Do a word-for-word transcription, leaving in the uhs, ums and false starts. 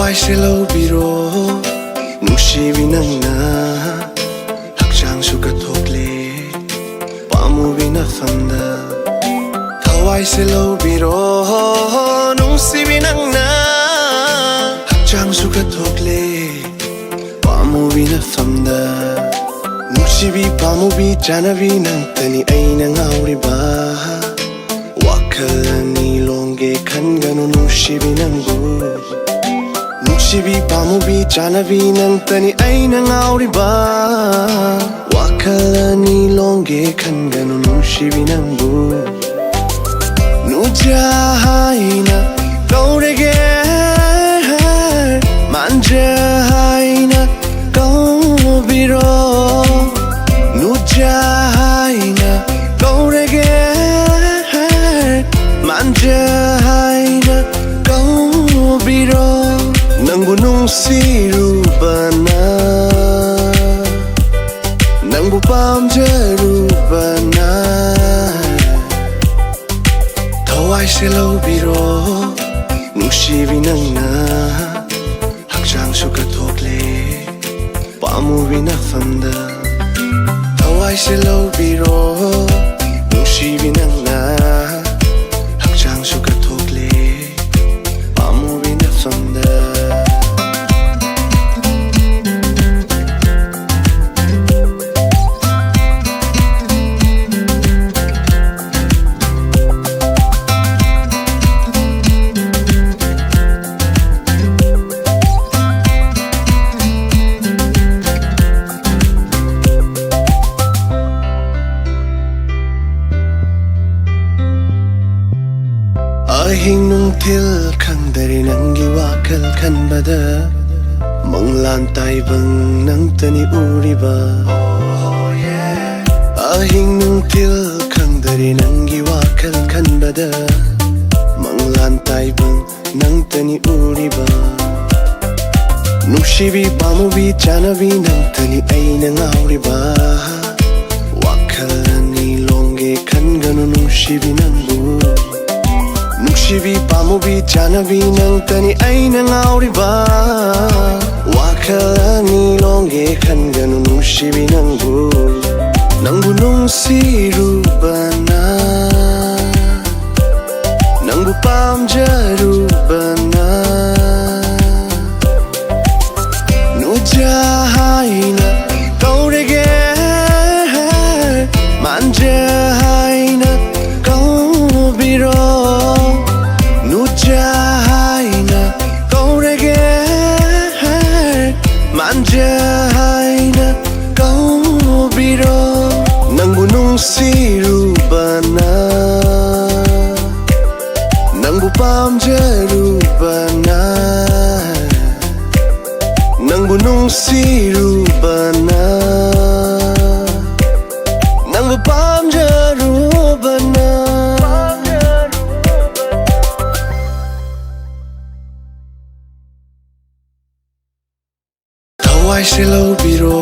ꯊꯋꯥꯏꯁꯦ ꯂꯧꯕꯤꯔꯣ, ꯅꯨꯡꯁꯤꯕꯤ ꯅꯪꯅ ꯍꯛꯆꯥꯡꯁꯨ ꯀꯠꯊꯣꯛꯂꯦ ꯄꯥꯝꯃꯨꯕꯤ ꯅꯐꯝꯗ꯫ ꯊꯋꯥꯏꯁꯦ ꯂꯧꯕꯤꯔꯣ, ꯅꯨꯡꯁꯤꯕꯤ ꯅꯪꯅ ꯍꯛꯆꯥꯡꯁꯨ ꯀꯠꯊꯣꯛꯂꯦ ꯄꯥꯝꯃꯨꯕꯤ ꯅꯐꯝꯗ꯫ ꯅꯨꯡꯁꯤꯕꯤ ꯄꯥꯝꯃꯨꯕꯤ ꯆꯥꯅꯕꯤ ꯅꯪꯇꯅꯤ ꯑꯩꯅ ꯉꯥꯎꯔꯤꯕ꯫ ꯋꯥꯈꯜ ꯑꯅꯤ ꯂꯣꯡꯒꯦ ꯈꯟꯒꯅꯨ ꯅꯨꯡꯁꯤꯕꯤ ꯅꯪꯕꯨ꯫ ꯅꯨꯡꯁꯤꯕꯤ ꯄꯥꯝꯃꯨꯕꯤ ꯆꯥꯅꯕꯤ ꯅꯪꯇꯅꯤ ꯑꯩꯅ ꯉꯥꯎꯔꯤꯕ꯫ ꯋꯥꯈꯜ ꯑꯅꯤ ꯂꯣꯡꯒꯦ ꯈꯟꯒꯅꯨ ꯅꯨꯡꯁꯤꯕꯤ ꯅꯪꯕꯨ꯫ ꯅꯨꯡꯖꯥ ꯍꯥꯏꯅ ꯀꯧꯔꯒꯦ, ꯃꯥꯟꯖꯥ ꯍꯥꯏꯅ ꯀꯧꯕꯤꯔꯣ꯫ ꯅꯨꯡꯖꯥ ꯍꯥꯏꯅ ꯀꯧꯔꯒꯦ, ꯃꯥꯟꯖꯥ ꯍꯥꯏꯅ ꯀꯧꯕꯤꯔꯣ꯫ ꯅꯪꯕꯨ ꯅꯨꯡꯁꯤꯔꯨꯕꯅ, ꯅꯪꯕꯨ ꯄꯥꯝꯖꯔꯨꯕꯅ꯫ ꯊꯋꯥꯏꯁꯦ ꯂꯧꯕꯤꯔꯣ, ꯅꯨꯡꯁꯤꯕꯤ ꯅꯪꯅ ꯍꯛꯆꯥꯡꯁꯨ ꯀꯠꯊꯣꯛꯂꯦ ꯄꯥꯝꯃꯨꯕꯤ ꯅꯐꯝꯗ꯫ ꯊꯋꯥꯏꯁꯦ ꯂꯧꯕꯤꯔꯣ, ꯅꯨꯡꯁꯤꯕꯤ ꯅꯪꯅ ꯍꯛꯆꯥꯡꯁꯨ ꯀꯠꯊꯣꯛꯂꯦ ꯄꯥꯝꯃꯨꯕꯤ ꯅꯐꯝꯗ꯫ ꯑꯍꯤꯡ ꯅꯨꯡꯊꯤꯜ ꯈꯪꯗꯔꯦ ꯅꯪꯒꯤ ꯋꯥꯈꯜ ꯈꯟꯕꯗ꯫ ꯃꯪꯂꯥꯟ ꯇꯥꯏꯕꯪ ꯅꯪꯇꯅꯤ ꯎꯔꯤꯕ꯫ ꯑꯍꯤꯡ ꯅꯨꯡꯊꯤꯜ ꯈꯪꯗꯔꯦ ꯅꯪꯒꯤ ꯋꯥꯈꯜ ꯈꯟꯕꯗ꯫ ꯃꯪꯂꯥꯟ ꯇꯥꯏꯕꯪ ꯅꯪꯇꯅꯤ ꯎꯔꯤꯕ꯫ ꯅꯨꯡꯁꯤꯕꯤ ꯄꯥꯝꯃꯨꯕꯤ ꯆꯥꯅꯕꯤ ꯅꯪꯇꯅꯤ ꯑꯩꯅ ꯉꯥꯎꯔꯤꯕ꯫ ꯋꯥꯈꯜ ꯑꯅꯤ ꯂꯣꯡꯒꯦ ꯈꯟꯒꯅꯨ ꯅꯨꯡꯁꯤꯕꯤ ꯅꯪꯕꯨ꯫ ꯅꯨꯡꯁꯤ ꯅꯨꯡꯁꯤꯕꯤ ꯄꯥꯝꯃꯨꯕꯤ ꯆꯥꯅꯕꯤ ꯅꯪꯇꯅꯤ ꯑꯩꯅ ꯉꯥꯎꯔꯤꯕ꯫ ꯋꯥꯈꯜ ꯑꯅꯤ ꯂꯣꯡꯒꯦ ꯈꯟꯒꯅꯨ ꯅꯨꯡꯁꯤꯕꯤ ꯅꯪꯕꯨ꯫ ꯅꯪꯕꯨ ꯅꯨꯡꯁꯤꯔꯨꯕꯅ, ꯅꯪꯕꯨ ꯄꯥꯝꯖꯔꯨꯕꯅ, ꯅꯨꯖ ꯍꯥꯏꯅ ꯀꯧꯔꯒꯦ, ꯃꯥꯟꯖ ꯍꯥꯏꯅ ꯀꯧꯕꯤꯔꯣ꯫ ꯅꯨꯖ ꯍꯥꯏꯅ ꯀꯧꯔꯒꯦ, ꯃꯥꯟꯖ ꯍꯥꯏꯅ ꯀꯧꯕꯤꯔꯣ꯫ ꯅꯪꯕꯨ ꯅꯨꯡꯁꯤꯔꯨꯕꯅ, ꯅꯪꯕꯨ ꯄꯥꯝꯖꯔꯨꯕꯅ, ꯅꯪꯕꯨ ꯅꯨꯡꯁꯤꯔꯨꯕꯅ, ꯅꯪꯕꯨ ꯄꯥꯝꯖꯔꯨꯕꯅ꯫ ꯊꯋꯥꯏꯁꯦ ꯂꯧꯕꯤꯔꯣ꯫